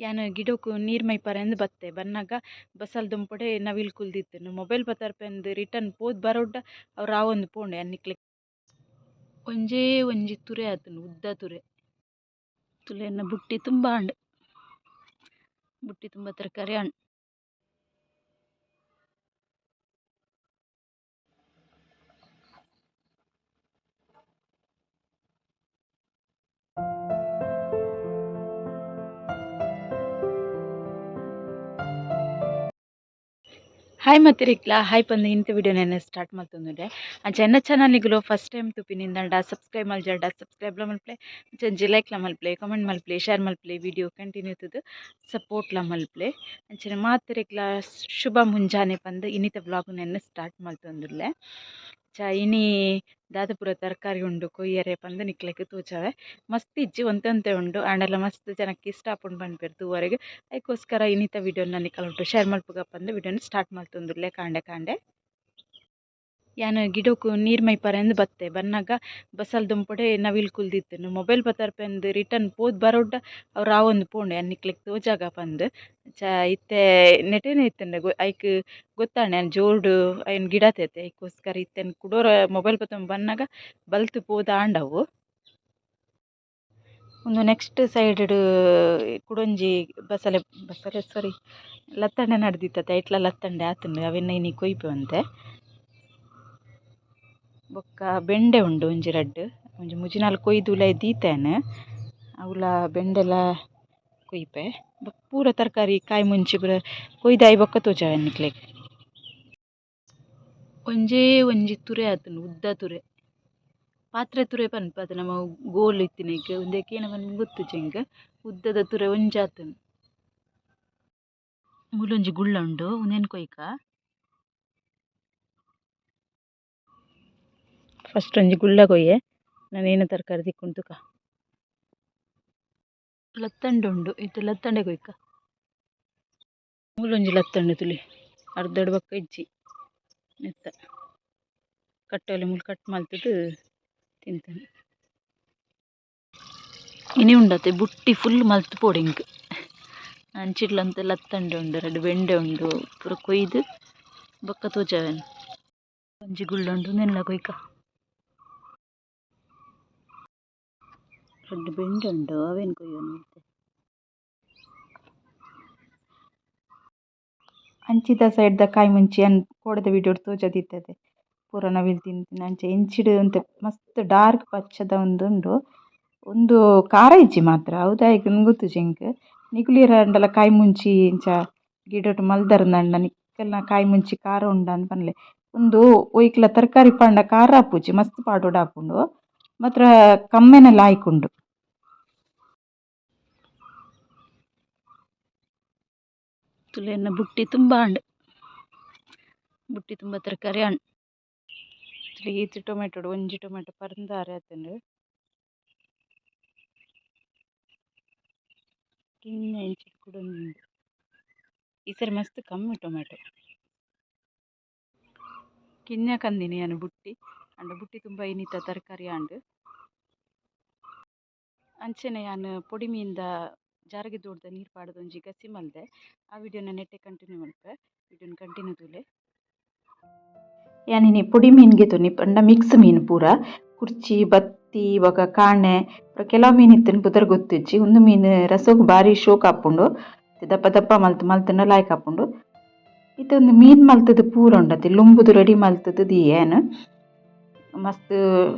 ಯಾನ್ ಗಿಡೊಕು ನೀರ್ ಮೈಪರೆಂದ್ ಬತ್ತೆ. ಬನ್ನಗ ಬಸಲ್ ದುಂಪುಡೆ ನವಿಲ್ ಕುಲ್ದಿತ್ತುಂಡು. ಮೊಬೈಲ್ ಪತರ್ಪೆಂದ್ ರಿಟರ್ನ್ ಪೋದು ಬರೊಡ್ಡ ಅವು ರಾವೊಂದು ಪೋಂಡು ಯಾನ್ ನಿಕ್ಲೆಗ್. ಒಂಜೇ ಒಂಜಿ ತುರೆ ಆತುಂಡು ಉದ್ದ ತುರೆ. ತುಲೆ ಎನ್ನ ಬುಟ್ಟಿ ತುಂಬ ಆಂಡ್. ಬುಟ್ಟಿ ತುಂಬ ತರಕಾರಿ ಆಂಡ್. ಹಾಯ್ ಮತ್ತಿರಿಕ್ಲ ಹಾಯ್ ಪಂದ್ ಇಂತ ವಿಡಿಯೋ ನೆನ್ನೆ ಸ್ಟಾರ್ಟ್ ಮಲ್ತೊಂದುಲ್ಲೆ. ಅಂಚ ಎನ್ನ ಚಾನಲ್ನಿಗುಲು ಫಸ್ಟ್ ಟೈಮ್ ತೂಪಿನಿಂದಂಡ ಸಬ್ಸ್ಕ್ರೈಬ್ ಮಲ್ಜಾಂಡ ಸಬ್ಸ್ಕ್ರೈಬ್ಲ ಮಲ್ಪುಲೆ, ಅಂಚ ಒಂಜಿ ಲೈಕ್ಲ ಮಲ್ಪುಲೆ, ಕಾಮೆಂಟ್ ಮಲ್ಪುಲೆ, ಶೇರ್ ಮಲ್ಪುಲೆ, ವಿಡಿಯೋ ಕಂಟಿನ್ಯೂ ತೂದು ಸಪೋರ್ಟ್ಲ ಮಲ್ಪುಲೆ. ಅಂಚನೆ ಮಾತೆರೆಗ್ಲ ಶುಭ ಮುಂಜಾನೆ ಪಂದ್ ಇನಿತ ವ್ಲಾಗ್ ನೆನ್ನೆ ಸ್ಟಾರ್ಟ್ ಮಲ್ತೊಂದುಲ್ಲೆ. ಚ ಇನಿ ದಾದ ಪೂರ ತರಕಾರಿ ಉಂಡು ಕೊಯ್ಯರೆ ಪಂದ್ ನಿಕ್ಲೆಗ್ ತೋಜಾವೆ. ಮಸ್ತ್ ಇಜ್ಜಿ ಒಂತೆ ಒಂತೆ ಉಂಡು ಆಂಡಲ ಮಸ್ತ್ ಜನಕ್ ಇಷ್ಟ ಆಪುಂಡು ಪನ್ಪೆರ್ ತೂವರೆಗ್. ಐಕೋಸ್ಕರ ಇನಿತ ವಿಡಿಯೋನ ನಿಕಲ್ ಶೇರ್ ಮಲ್ಪುಗ ಪಂದ್ ವಿಡಿಯೋನ ಸ್ಟಾರ್ಟ್ ಮಲ್ತೊಂದುಲ್ಲೆ ಕಾಂಡೆ ಕಾಂಡೆ. ಯಾನ್ ಗಿಡೊಕು ನೀರ್ ಮೈಪರೆಂದ್ ಬತ್ತೆ. ಬನ್ನಗ ಬಸಲ್ ದುಂಪುಡೆ ನವಿಲ್ ಕುಲ್ದಿತ್ತುಂಡು. ಮೊಬೈಲ್ ಪತರ್ಪೆಂದ್ ರಿಟರ್ನ್ ಪೋದು ಬರೊಡ್ಡ ಅವು ರಾವೊಂದು ಪೋಂಡು ಯಾನ್ ನಿಕ್ಲೆಗ್ ತೋಜಾಗ ಪಂದ್. ಚ ಇತ್ತೆ ನೆಟೇನೆ ಇತ್ತುಂಡು ಐಕ್ ಗೊತ್ತಾಂಡ್ ಯಾನ್ ಜೋರುಡು ಐನ್ ಗಿಡತೇತೆ ಐಕೋಸ್ಕರ ಇತ್ತೆ ಕುಡೊರ ಮೊಬೈಲ್ ಪತೊಂದು ಬನ್ನಗ ಬಲ್ತ್ ಪೋದು ಆಂಡ್ ಅವು. ಉಂದು ನೆಕ್ಸ್ಟ್ ಸೈಡ್ ಕುಡೊಂಜಿ ಬಸಲೆ ಬಸಲೆ ಸಾರಿ ಲತ್ತಂಡೆ ನಡ್ದಿತ್ತತೆ ಐಟ್ಲ ಲತ್ತಂಡೆ ಆತುಂಡು ಅವೆನ್ ಇನಿ ಕೊಯ್ಪೆ ಒಂತೆ. ಬೊಕ್ಕ ಬೆಂಡೆ ಉಂಡು ಒಂಜಿ ರಡ್ಡ್ ಒಂಜಿ ಮೂಜಿ ನಾಲ್ ಕೊಯ್ದು ಉಲಾಯಿ ದೀತೇನೆ ಅವುಲ ಬೆಂಡೆಲ ಕೊಯ್ಪೆ. ಬೊಕ್ಕ ಪೂರ ತರಕಾರಿ ಕಾಯಿ ಮುಂಚಿ ಪೂರ ಕೊಯ್ದು ಆಯಿ ಬೊಕ್ಕ ತೋಜಾವೆ ನಿಕ್ಲೆಗ್. ಒಂಜೇ ಒಂಜಿ ತುರೆ ಆತುಂಡು ಉದ್ದ ತುರೆ. ಪಾತ್ರೆ ತುರೆ ಪನ್ಪದ ನಮ ಗೋಲು ಇತ್ತಿನೈಕ್ ಉಂದೆಕ್ ಏನ ಪನ್ಪುನ ಗೊತ್ತುಜ್ಜಿ ಎಂಕ್. ಉದ್ದದ ತುರೆ ಒಂಜಿ ಆತುಂಡು. ಮೂಲೊಂಜಿ ಗುಳ್ಳ ಉಂಡು ಉಂದೆನ್ ಕೊಯ್ಕ. ಫಸ್ಟ್ ಒಂಜಿ ಗುಳ್ಳ ಕೊಯ್ಯೆ ನನ ಏನ ತರಕಾರಿ ತಿಕ್ಕುಂಡು ತೂಕ. ಲತ್ತಂಡೆ ಉಂಡು ಇತ್ತೆ ಲತ್ತಂಡೆ ಕೊಯ್ಕ. ಮೂಲೊಂಜಿ ಲತ್ತಂಡೆ ತುಲಿ ಅರ್ಧಡ್ ಬೊಕ್ಕ ಇಜ್ಜಿ ನೆತ್ತ ಕಟ್ಟೊಲಿ ಮೂಲು ಕಟ್ ಮಲ್ತುದು ತಿಂತೇನೆ. ಇನಿ ಉಂಡತೆ ಬುಟ್ಟಿ ಫುಲ್ ಮಲ್ತ್ ಪೋಡು ಎಂಕ್. ಅಂಚಿಡ್ಲಂತ ಲತ್ತಂಡೆ ಉಂಡು ರಡ್ಡ್ ಬೆಂಡೆ ಉಂಡು ಪೂರ ಕೊಯ್ದು ಬೊಕ್ಕ ತೋಜಾವೆನ್. ಒಂಜಿ ಗುಳ್ಳ ಉಂಡು ಉಂದೆನ್ಲ ಕೊಯ್ಕ. ರಡ್ಡ್ ಬೆಂಡೆ ಉಂಡು ಅವೆನ್ ಕೊಯ್ಯೊನು ಇತ್ತೆ. ಅಂಚಿದ ಸೈಡ್ ದ ಕಾಯಿ ಮುಂಚಿ ಯಾನ್ ಕೋಡೆದ ವಿಡಿಯೋಡ್ ತೋಜಾದಿತ್ತದೆ ಪೂರ ನವಿಲ್ ತಿಂತಿನ ಅಂಚ ಇಂಚಿಡ್ ಒಂತೆ ಮಸ್ತ್ ಡಾರ್ಕ್ ಪಚ್ಚದ ಒಂದು ಉಂಡು. ಉಂದು ಖಾರ ಇಜ್ಜಿ ಮಾತ್ರ ಅವು ದಾಯೆಗ್ ಗೊತ್ತುಜ್ಜಿ ಎಂಕ್. ನಿಕುಲು ಏರಾಂಡಲ ಕಾಯಿ ಮುಂಚಿ ಇಂಚ ಗಿಡಟ್ ಮಲ್ದರ್ಂಡ ನಿಕಲ್ನ ಕಾಯಿ ಮುಂಚಿ ಖಾರ ಉಂಡಾಂದ್ ಪನ್ಲೆ. ಉಂದು ಒಯ್ಕ್ಲ ತರಕಾರಿ ಪಾಂಡ ಖಾರ ಆಪುಜಿ ಮಸ್ತ್ ಪಾಡೊಡು ಆಪುಂಡು ಮಾತ್ರ ಕಮ್ಮೆನ ಲಾಯ್ಕ್ ಉಂಡು. ತುಲೆನ ಬುಟ್ಟಿ ತುಂಬ ಆಂಡ್. ಬುಟ್ಟಿ ತುಂಬ ತರಕಾರಿ ಆಂಡ್. ಈತ್ ಟೊಮೆಟೊ ಒಂಜಿ ಟೊಮೆಟೊ ಪರ್ಂದ್ ಆರೆ ಆತುಂಡು. ಕಿನ್ಯ ಇಂಚಿಡ್ ಕುಡೊಂಜಿ ಉಂಡು. ಈ ಸರಿ ಮಸ್ತ್ ಕಮ್ಮಿ ಟೊಮೆಟೊ. ಕಿನ್ಯ ಕಂದಿನಿ ಯಾನ್ ಬುಟ್ಟಿ ಆಂಡ ಬುಟ್ಟಿ ತುಂಬ ಇನಿತ ತರಕಾರಿ ಆಂಡ್. ಅಂಚನೆ ಯಾನ್ ಪೊಡಿ ಮೀನ್ದ ಜಾರಿಗೆ ದೋಡ್ದ ನೀರ್ ಪಾಡ್ದ್ ಒಂಜಿ ಗಸಿ ಮಲ್ದೆ. ಆ ವಿಡಿಯೋನ ನೆಟ್ಟೆ ಕಂಟಿನ್ಯೂ ಮಲ್ಪೆ. ವಿಡಿಯೋನ್ ಕಂಟಿನ್ಯೂ ತೂಲೆ. ಯಾನ್ ಇನಿ ಪೊಡಿ ಮೀನ್ ಗೆತೊನಿ ಪಂಡ ಮಿಕ್ಸ್ ಮೀನ್ ಪೂರ. ಕುರ್ಚಿ ಬತ್ತಿ ಬೊಕ ಕಾಣೆ ಪೂರ ಕೆಲವು ಮೀನ್ ಇತ್ತ್ಂಡ್ ಪುದರ್ ಗೊತ್ತಿಜ್ಜಿ. ಉಂದು ಮೀನ್ ರಸೊಗು ಬಾರಿ ಶೋಕ್ ಆಪುಂಡು. ದಪ್ಪ ದಪ್ಪ ಮಲ್ತ್ ಮಲ್ತ್ಂಡ ಲಾಯ್ಕ್ ಆಪುಂಡು. ಇತ್ತೆ ಉಂದು ಮೀನ್ ಮಲ್ತ್‌ದ್ ಪೂರ ಉಂಡತೆ ಲುಂಬುದು ರೆಡಿ ಮಲ್ತ್‌ದ್ ದೀಯೆ ಯಾನ್. ಮಸ್ತ್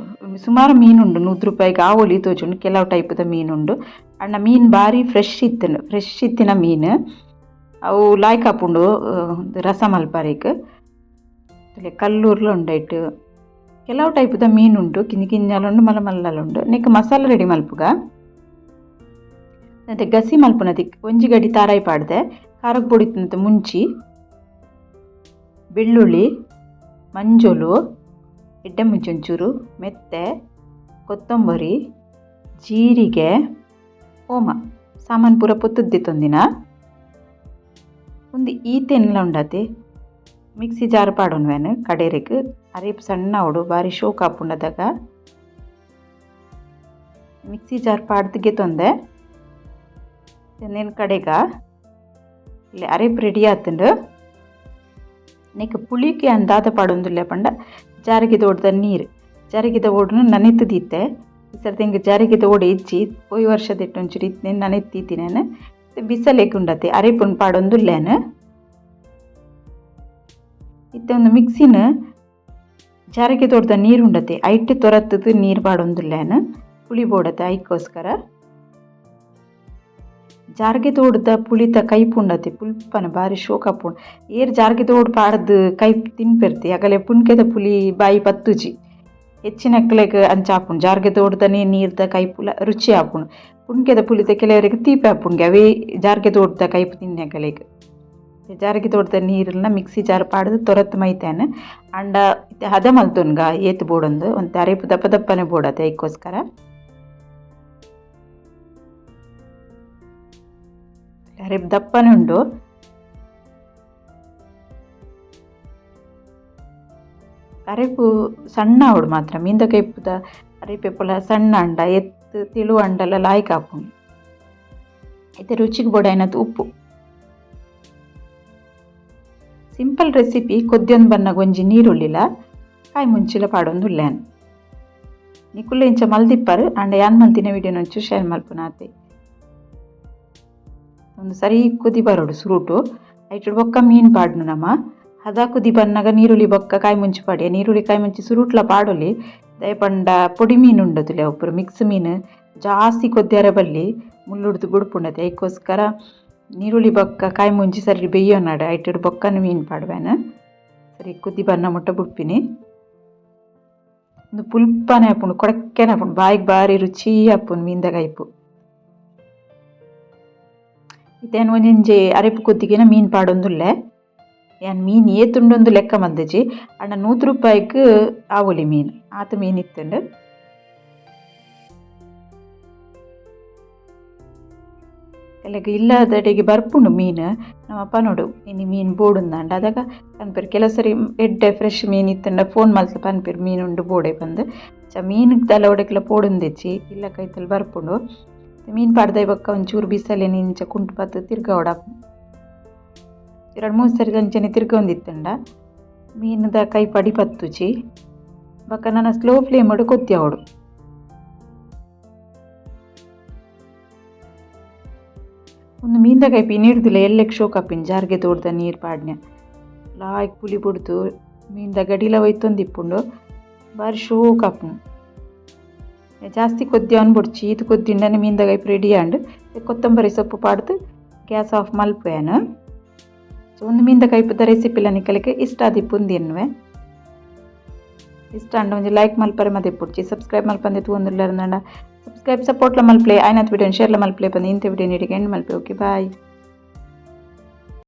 ಸುಮಾರು ಮೀನ್ ಉಂಡು 100 ರೂಪಾಯಿಗ್ ಆವೊಲಿ ತೋಜುಂಡು ಕೆಲವು ಟೈಪ್‌ದ ಮೀನ್ ಉಂಡು. ಆಂಡ ಮೀನ್ ಬಾರಿ ಫ್ರೆಶ್ ಇತ್ತ್ಂಡ್ ಫ್ರೆಶ್ ಇತ್ತಿನ ಮೀನ್. ಅವು ಲಾಯ್ಕ್ ಆಪುಂಡು ರಸ ಮಲ್ಪರೆಗ್. ಕಲ್ಲುರ್ಲು ಉಂಡು ಐಟ್. ಕೆಲವು ಟೈಪ್‌ದ ಮೀನ್ ಉಂಡು ಕಿನ್ನಿ ಕಿನ್ಯಲ ಉಂಡು ಮಲ್ಲ ಮಲ್ಲಲ ಉಂಡು. ನೆಕ್ಕ್ ಮಸಾಲ ರೆಡಿ ಮಲ್ಪುಗ. ನೆತ್ತ ಗಸಿ ಮಲ್ಪುನ ತಿಕ್ ಒಂಜಿ ಗಡಿ ತಾರಾಯಿ ಪಾಡ್ದೆ ಖಾರಗ್ ಪೊಡಿ ಇತ್ತಿನಂತ ಮುಂಚಿ ಬೆಳ್ಳುಳ್ಳಿ ಮಂಜೊಲು ಎಡ್ಡೆ ಮುಂಚಿ ಒಂಚೂರು ಮೆತ್ತೆ ಕೊತ್ತಂಬರಿ ಜೀರಿಗೆ ಓಮ ಸಾಮಾನ್ ಪೂರ ಪೊತ್ತುದು ದೆತ್ತೊಂದಿನ. ಉಂದು ಈತೆನ್ಲ ಉಂಡತೆ ಮಿಕ್ಸಿ ಜಾರ್ ಪಾಡೊನುವೆನ್ ಕಡೆರೆಗ್ ಅರೇಪ್ ಸಣ್ಣ ಆವೊಡು ಬಾರಿ ಶೋಕು ಆಪುಂಡು ಅದಗ. ಮಿಕ್ಸಿ ಜಾರ್ ಪಾಡ್ದ್ ಗೆತೊಂದೆ. ನೆನ್ ಕಡೆಗ ಇಲ್ಲಿ ಅರೆಪ್ ರೆಡಿ ಆತುಂಡು. ನೆಕ್ ಪುಳಿಕೆ ಅಂದಾದ ಪಾಡೊಂದುಲ್ಲೆ ಪಂಡ ಜಾರಿಗೆ ಓಡ್ದ ನೀರು ಜಾರಿಗೆದ ಓಡುನು ನನೆತ್ತುದಿತ್ತೆ. ಈ ಸರ್ತಿ ಎಂಕ್ ಜಾರಿಗೆದ ಓಡೆ ಇಜ್ಜಿ, ಪೋಯಿ ವರ್ಷದ ಒಂಚೂರು ಇತ್ತೆ ನನೆತ್ತೀತಿ ನಾನು. ಬಿಸಲೇಕ್ ಉಂಡತೆ ಅರೆಪುನ್ ಪಾಡೊಂದುಲ್ಲೇನು. ಇತ್ತೆ ಒಂದು ಮಿಕ್ಸಿನ ಜಾರಿಗೆ ದೊಡ್ಡ ನೀರು ಉಂಡತೆ ಐಟ್ ತೊರತ್ತದು ನೀರು ಪಾಡೊಂದುಲ್ಲೇನು, ಪುಳಿ ಬೋಡತೆ ಐಕ್ಕೋಸ್ಕರ. ಜಾರಿಗೆ ತೋಡ್ದ ಪುಳಿತ ಕೈಪು ಉಂಡತೆ ಪುಲ್ಪನ ಬಾರಿ ಶೋಕಪ್ಪುಂಡು. ಏರ್ ಜಾರಿಗೆ ತೋಡು ಪಾಡ್ದು ಕೈಪ್ ತಿನ್ಪೆರ್ತಿ ಅಗಲೆ ಪುನ್ಕೆದ ಪುಲಿ ಬಾಯಿ ಪತ್ತುಜಿ. ಹೆಚ್ಚಿನಕ್ಲೆಗ್ ಅಂಚ ಆಪುಂಡು, ಜಾರಿಗೆ ತೋಡ್ದನೆ ನೀರ್ದ ಕೈಪುಲ ರುಚಿ ಆಪುಂಡು. ಪುನ್ಕೆದ ಪುಲಿತ ಕೆಲವರಿಗೆ ತೀಪೆ ಆಪುಂಡು ಅವೇ ಜಾರಿಗೆ ತೋಡ್ದ ಕೈಪು ತಿನ್ನಗಲೆಗ್. ಜಾರಿಗೆ ತೋಡ್ದ ನೀರನ್ನ ಮಿಕ್ಸಿ ಜಾರ್ ಪಾಡ್ದು ತೊರತ್ ಮೈತೇನೆ. ಅಂಡ ಇತ್ತೆ ಹದ ಮಲ್ತೊನ್ಗ ಏತ್ ಬೋಡೊಂದು ಒಂತೆ ಅರೆಪು ದಪ್ಪ ದಪ್ಪನೆ ಬೋಡತೆ ಐಕ್ಕೋಸ್ಕರ. ಅರೆಪು ದಪ್ಪನೆ ಉಂಡು. ಅರೆಪು ಸಣ್ಣ ಆವೊಡು ಮಾತ್ರ, ಮೀನ್ದ ಕೈಪುದ ಅರೆಪು ಎಪೊಲ ಸಣ್ಣ ಅಂಡ ಎತ್ತು ತೆಳು ಅಂಡಲ ಲಾಯ್ಕ್ ಆಪುಂಡು. ಇತ್ತೆ ರುಚಿಗೆ ಬೋಡಾಯಿನತ್ ಉಪ್ಪು. Simple recipe. ಕೊದ್ಯೊಂದು ಬನ್ನಗ ಒಂಜಿ ನೀರುಳ್ಳಿಲ ಕಾಯಿ ಮುಂಚಿಲ ಪಾಡೊಂದುಲ್ಲೇನು. ನಿಕುಲು ಇಂಚ ಮಲ್ದಿಪ್ಪರು ಅಂಡ ಯಾನ್ ಮಲ್ತಿನ ವಿಡಿಯೋನ ಒಂಚೂರು ಶೇರ್ ಮಲ್ಪುನಾತೆ. ಒಂದು ಸರಿ ಕುದಿ ಬರೋಡು ಸುರುಟು, ಐಟು ಬೊಕ್ಕ ಮೀನು ಪಾಡ್ನು ನಮ. ಹದ ಕುದಿ ಬನ್ನಗ ನೀರುಳ್ಳಿ ಬೊಕ್ಕ ಕಾಯಿ ಮುಂಚಿ ಪಾಡಿಯ. ನೀರುಳ್ಳಿ ಕಾಯಿ ಮುಂಚಿ ಸುರುಟ್ಲ ಪಾಡೊಲಿ, ದಾಯೆ ಪಂಡ ಪೊಡಿ ಮೀನು ಉಂಡದುಲೆ ಒಬ್ಬರು ಮಿಕ್ಸ್ ಮೀನು ಜಾಸ್ತಿ ಕೊದ್ಯಾರ ಬಲ್ಲಿ ಮುಳ್ಳುಡ್ದು ಬುಡ್ಪುಂಡತೆ. ಐಕ್ಕೋಸ್ಕರ ನೀರುಳ್ಳಿ ಬೊಕ್ಕ ಕಾಯಿ ಮುಂಚಿ ಸರಿ ಬೆಯ್ಯೋನಾಡು ಐಟು ಬೊಕ್ಕನ ಮೀನು ಪಾಡ್ವೇನ. ಸರಿ ಕುದಿ ಬನ್ನ ಮುಟ್ಟ ಬುಡ್ಪಿನಿ. ಒಂದು ಪುಲ್ಪನೆ ಆಪುಂಡು, ಕೊಡಕ್ಕೆನೆ ಆಪುಂಡು, ಬಾಯಿಗೆ ಬಾರಿ ರುಚಿ ಆಪುಂಡು ಮೀನ್ದ ಕೈಪು. ಇತ್ತೆ ಯಾನ್ ಒಂಜೊಂಜಿ ಅರೆಪು ಕೊದ್ದಿಗೆನ ಮೀನು ಪಾಡೊಂದುಲ್ಲೆ. ಯಾನ್ ಮೀನು ಏತುಂಡೊಂದು ಲೆಕ್ಕ ಮಲ್ದಿಜಿ, ಅಂಡ 100 ರೂಪಾಯಿಗ್ ಆವೊಲಿ ಮೀನು, ಆತ್ ಮೀನು ಇತ್ತುಂಡು. ಕೆಲಗ್ ಇಲ್ಲದಡೆಗೆ ಬರ್ಪುಂಡು ಮೀನು, ನಮ್ಮ ಪನೊಡು ಇನಿ ಮೀನು ಬೋಡುಂದಾಂಡ ಅದಗ ಪನ್ಪೆರ್. ಕೆಲವು ಸರಿ ಎಡ್ಡೆ ಫ್ರೆಶ್ ಮೀನು ಇತ್ತುಂಡ ಫೋನ್ ಮಲ್ತ್ ಪನ್ಪೆರ್ ಮೀನು ಉಂಡು ಬೋಡೆ ಪಂದ್. ಅಂಚ ಮೀನುಗ್ ದಾಲ ಒಡೆಕ್ಲ ಪೋಡುಂದಿಜ್ಜಿ, ಇಲ್ಲ ಕೈತಲ್ ಬರ್ಪುಂಡು. ಮೀನು ಪಾಡ್ದಾಯಿ ಬೊಕ್ಕ ಒಂಚೂರು ಬಿಸಲೆನ್ ಇಂಚ ಕುಂಟು ಪತ್ತ್ ತಿರ್ಗಾವೊಡು. ಎರಡು ಮೂರು ಸರಿ ಅಂಚನೆ ತಿರ್ಗೊಂದಿತ್ತುಂಡ ಮೀನುದ ಕೈ ಪಡಿ ಪತ್ತುಜಿ. ಬೊಕ್ಕ ನನ ಸ್ಲೋ ಫ್ಲೇಮ್ ಕೊದ್ಯಾವೊಡು. ಒಂದು ಮೀನ್ದ ಕೈಪಿ ನೀರ್ದಿಲ್ಲ ಎಲ್ಲೆಕ್ ಶೋಕಪ್ಪಿನ ಜಾರಿಗೆ ತೋಡ್ದ ನೀರು ಪಾಡ್ನೆ ಲಾಯ್ಕ್ ಪುಲಿ ಬುಡ್ದು ಮೀನ್ದ ಗಡಿಲ ಒಯ್ತೊಂದಿಪ್ಪುಂಡು, ಬಾರಿ ಶೋಕಪ್ಪುಂಡು. ಜಾಸ್ತಿ ಕೊದ್ಯಾವನ್ ಬೊಡ್ಚಿ, ಈತ್ ಕೊದ್ದಿಂಡನೆ ಮೀನ್ದ ಕೈಪು ರೆಡಿ ಆಂಡ್. ಕೊತ್ತಂಬರಿ ಸೊಪ್ಪು ಪಾಡ್ದು ಗ್ಯಾಸ್ ಆಫ್ ಮಲ್ಪುವೆನ್. ಸೊ ಒಂದು ಮೀನ್ದ ಕೈಪುದ ರೆಸಿಪಿಲ ನಿಕಲೆಗ್ ಇಷ್ಟ ಆದಿಪ್ಪುಂದು ಎನ್ನುವೆ. ಇಷ್ಟ ಆಂಡ ಒಂಜಿ ಲೈಕ್ ಮಲ್ಪರೆ ಮದೆಪೊಡ್ಚಿ. ಸಬ್ಸ್ಕ್ರೈಬ್ ಮಲ್ಪಂದೆ ತೂವೊಂದುಲ್ಲೆರ್ ಸಬ್ಸ್ಕ್ರೈಬ್ ಸಪೋರ್ಟ್ಲ ಮಲ್ಪಲೆ, ಆಯ್ನತ್ ವಿಡಿಯೋನ್ ಶೇರ್ಲ ಮಲ್ಪಲೆ ಪಂದ್ ಇಂತ ವಿಡಿಯೋ ನೀಡಿಗೆ ಎಂಡ್ ಮಲ್ಪೆ. Okay bye.